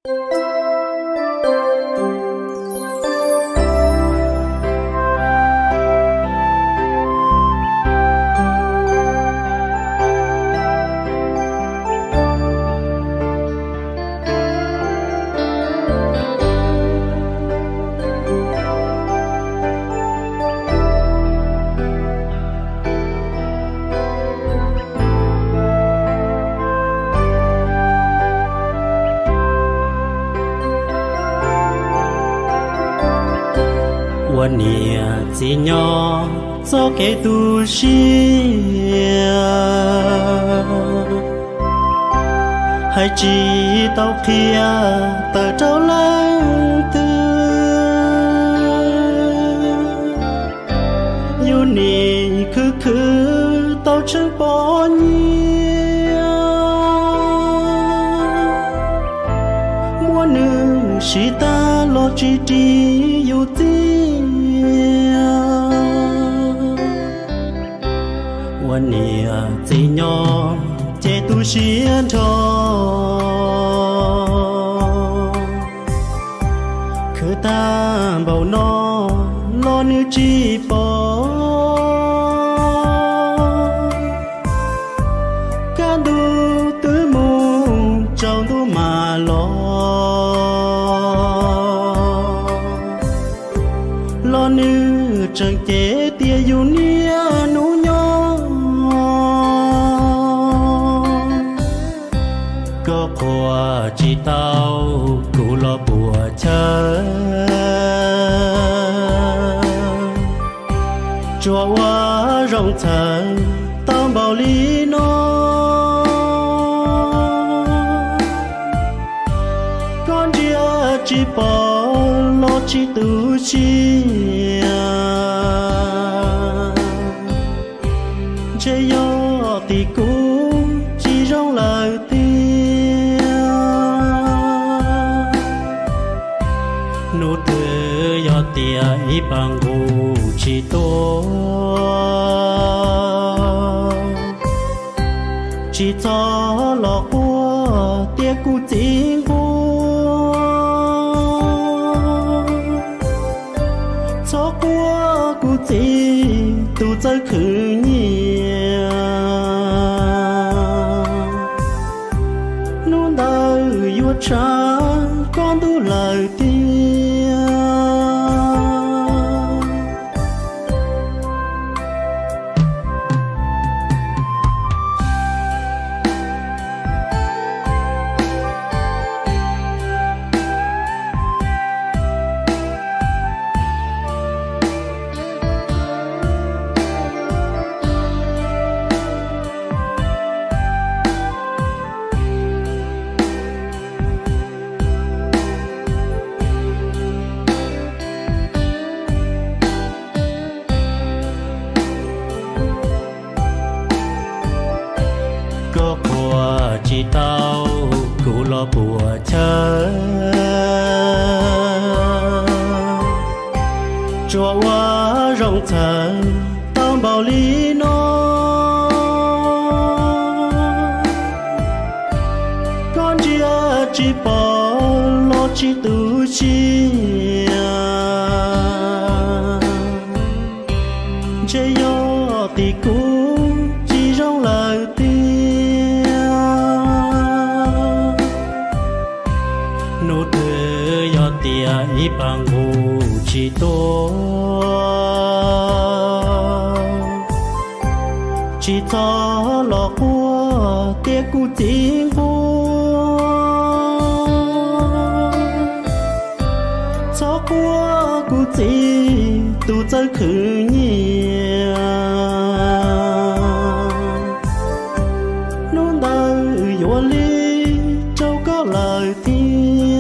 Ua niam txiv nyob txoj kev tu siab, hais tsis tau qhia tawm rau leej twg. Yus nim khwv khwv tau tsheej poj niam, muab nws siv tag los tsis ris yus txiaj. Ua niam txiv nyob ces tu siab nrho, khwv tag npaum no los nws tsis pom. Kaj ntug twb mus tsaus ntuj mam los, los nws tseem cem tias yus niaj hnub nyob. Koj qhuas tsis tau kuv los puas chaw, tsuas ua zoo txhawj tau npaum li no. Koj ntsia tsis pom los tsis tu siab, ntshe yog tim kuv tsis zoo lawm tiag. Hnub twg yog tias ib pas nqus tsis tuaj, tsis txhob los quaj tias kuv txiv nquag, txhob quaj kuv txiv tus txawj khwv nyiaj. Hnub ntawd yuav tshav koj ntuj lawm tiag. Koj qhuas tsis tau kuv los puas chaw, tsuas ua zoo txhawj tau npaum li no. Koj ntsia tsis pom los tsis tu siab, ntshe yog tim kuv tsis zoo lawm tiag. Hnub twg yog tias ib pas nqus tsis tuaj, tsis txhob los quaj tias kuv txiv nquag, txhob quaj kuv txiv tus txawj khwv nyiaj. Hnub ntawd yuav lig rau koj lawm tiag.